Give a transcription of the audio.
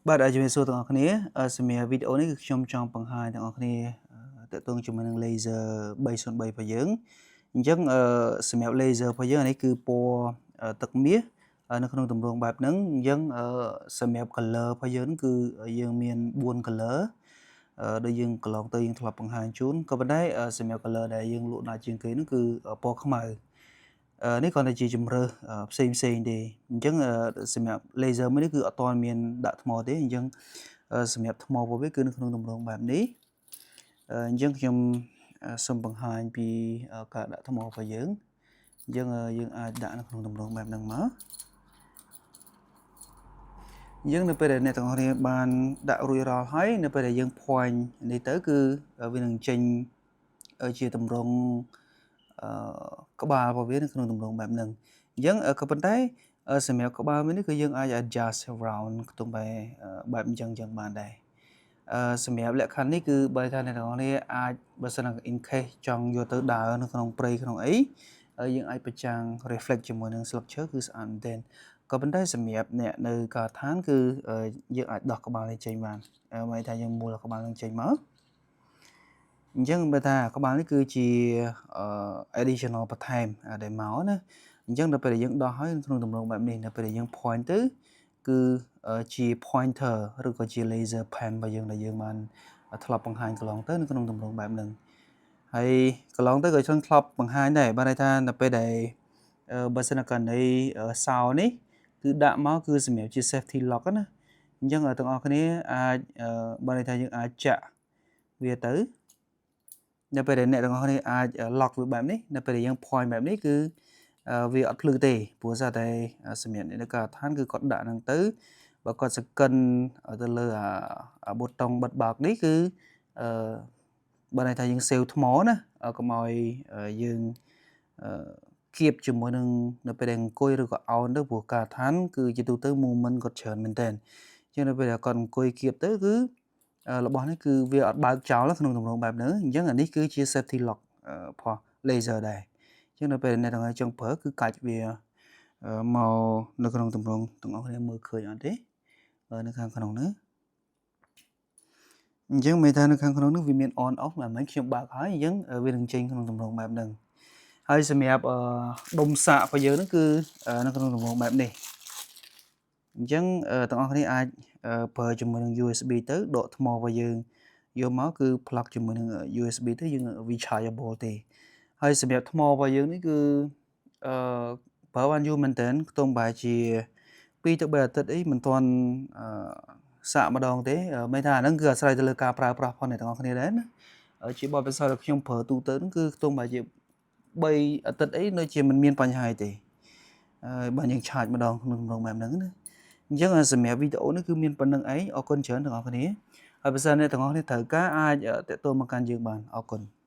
បាទជំរាបសួរទាំងអស់គ្នាសម្រាប់វីដេអូនេះគឺខ្ញុំចង់បង្ហាញទាំងអស់គ្នាទាក់ទងជាមួយនឹង laser 303របស់យើងអញ្ចឹងសម្រាប់ laser របស់យើងអានេះគឺពណ៌ទឹកមាសនៅក្នុងទម្រង់បែបហ្នឹងអញ្ចឹងសម្រាប់ color របស់យើងគឺយើងមាន4 color ដូចយើងកន្លងទៅយើងធ្លាប់បង្ហាញជូនក៏ប៉ុន្តែសម្រាប់ color ដែលយើងលក់ដាច់ជាងគេនោះគឺពណ៌ខ្មៅនេះគ្រាន់តែជាជំរើសផ្សេងផ្សេងទេអញ្ចឹងសម្រាប់ laser មួយនេះគឺអត់ទាន់មានដាក់ថ្មទេអញ្ចឹងសម្រាប់ថ្មរបស់វាគឺនៅក្នុងទម្រង់បែបនេះអញ្ចឹងខ្ញុំសូមបង្ហាញពីការដាក់ថ្មរបស់យើងអញ្ចឹងយើងអាចដាក់នៅក្នុងទម្រង់បែបហ្នឹងមកអញ្ចឹងនៅពេលដែលអ្នកទាំងអស់គ្នាបានដាក់រួចរាល់ហើយនៅពេលដែលយើង point នេះទៅគឺវានឹងចេញជាទម្រង់ក្បាលរបស់វានៅក្នុងទម្រង់បែបហ្នឹងអញ្ចឹងក៏ប៉ុន្តែសម្រាប់ក្បាលមួយនេះគឺយើងអាច adjust around ខ្ទង់បែបអញ្ចឹងអញ្ចឹងបានដែរអឺសម្រាប់លក្ខខណ្ឌនេះគឺបើថាអ្នកទាំងអស់គ្នាអាចបើសិនជា in case ចង់យកទៅដើរនៅក្នុងព្រៃក្នុងអីយើងអាចបញ្ចាំង reflect ជាមួយនឹងស្លឹកឈើគឺស្អាតមែនទែនក៏ប៉ុន្តែសម្រាប់អ្នកនៅការដ្ឋានគឺយើងអាចដោះក្បាលនេះចេញបានមានថាយើងមូលក្បាលនឹងចេញមកអញ្ចឹងបើថាក្បាលនេះគឺជា additional បន្ថែមដែលមកណាអញ្ចឹងដល់ពេលដែលយើងដោះហើយក្នុងទម្រង់បែបនេះនៅពេលដែលយើង point ទៅគឺជា pointer ឬក៏ជា laser pen របស់យើងដែលយើងបានធ្លាប់បង្ហាញកន្លងទៅនៅក្នុងទម្រង់បែបហ្នឹងហើយកន្លងទៅក៏ខ្ញុំធ្លាប់បង្ហាញដែរបានន័យថានៅពេលដែលបើសិនករណីសោនេះគឺដាក់មកគឺសម្រាប់ជា safety lock ណាអញ្ចឹងទាំងអស់គ្នាអាចបើន័យថាយើងអាចចាក់វាទៅនៅពេលដែលអ្នកទាំងអស់គ្នាអាច lock វាបែបនេះនៅពេលដែលយើង point បែបនេះគឺវាអត់ភ្លឺទេព្រោះសារតែសម្រាប់អ្នកនៅការដ្ឋានគឺគាត់ដាក់ហ្នឹងទៅ បើគាត់សកិនទៅលើអាប៊ូតុងបិទបើកនេះគឺអឺបើន័យថាយើង save ថ្មណាកុំឲ្យយើងអឺគៀបជាមួយនឹងនៅពេលដែលអង្គុយឬក៏អោនទៅព្រោះការដ្ឋានគឺជាទូទៅ movement គាត់ច្រើនមែនតើអញ្ចឹងនៅពេលដែលគាត់អង្គុយគៀបទៅគឺរបស់នេះគឺវាអត់បើកចោលក្នុងទម្រង់បែបហ្នឹងអញ្ចឹងអានេះគឺជា safety lock របស់ laser ដែរអញ្ចឹងនៅពេលអ្នកទាំងអស់ចង់ប្រើគឺកាច់វាមកនៅក្នុងទម្រង់ទាំងអស់គ្នាមើលឃើញអត់ទេនៅខាងក្នុងហ្នឹងអញ្ចឹងមានថានៅខាងក្នុងនោះវាមាន on off តែមិនខ្ញុំបើកហើយអញ្ចឹងវានឹងចេញក្នុងទម្រង់បែបហ្នឹងហើយសម្រាប់ដុំសាករបស់យើងហ្នឹងគឺនៅក្នុងទម្រង់បែបនេះអញ្ចឹងទាំងអស់គ្នាអាចប្រើជាមួយនឹង USB ទៅដកថ្មរបស់យើងយកមកគឺ plug ជាមួយនឹង USB ទៅយើង rechargeable ទេហើយសម្រាប់ថ្មរបស់យើងនេះគឺអឺប្រើបានយូរមែនតើខ្ទង់ប្រហែលជា2ទៅ3អាទិត្យអីមិនទាន់អឺសាកម្ដងទេមិនថាអាហ្នឹងគឺអាស្រ័យទៅលើការប្រើប្រាស់ផងអ្នកទាំងអស់គ្នាដែរណាជាបទពិសោធន៍ដែលខ្ញុំប្រើទូទៅហ្នឹងគឺខ្ទង់ប្រហែលជា3អាទិត្យអីនៅជាមិនមានបញ្ហាទេហើយបើយើងឆាចម្ដងក្នុងទម្រង់បែបហ្នឹងណាអញ្ចឹងសម្រាប់វីដេអូនេះគឺមានប៉ុណ្ណឹងឯងអរគុណច្រើនទាំងអស់គ្នាហើយបើសិនអ្នកទាំងអស់គ្នាត្រូវការអាចទាក់ទងមកកាន់យើងបានអរគុណ។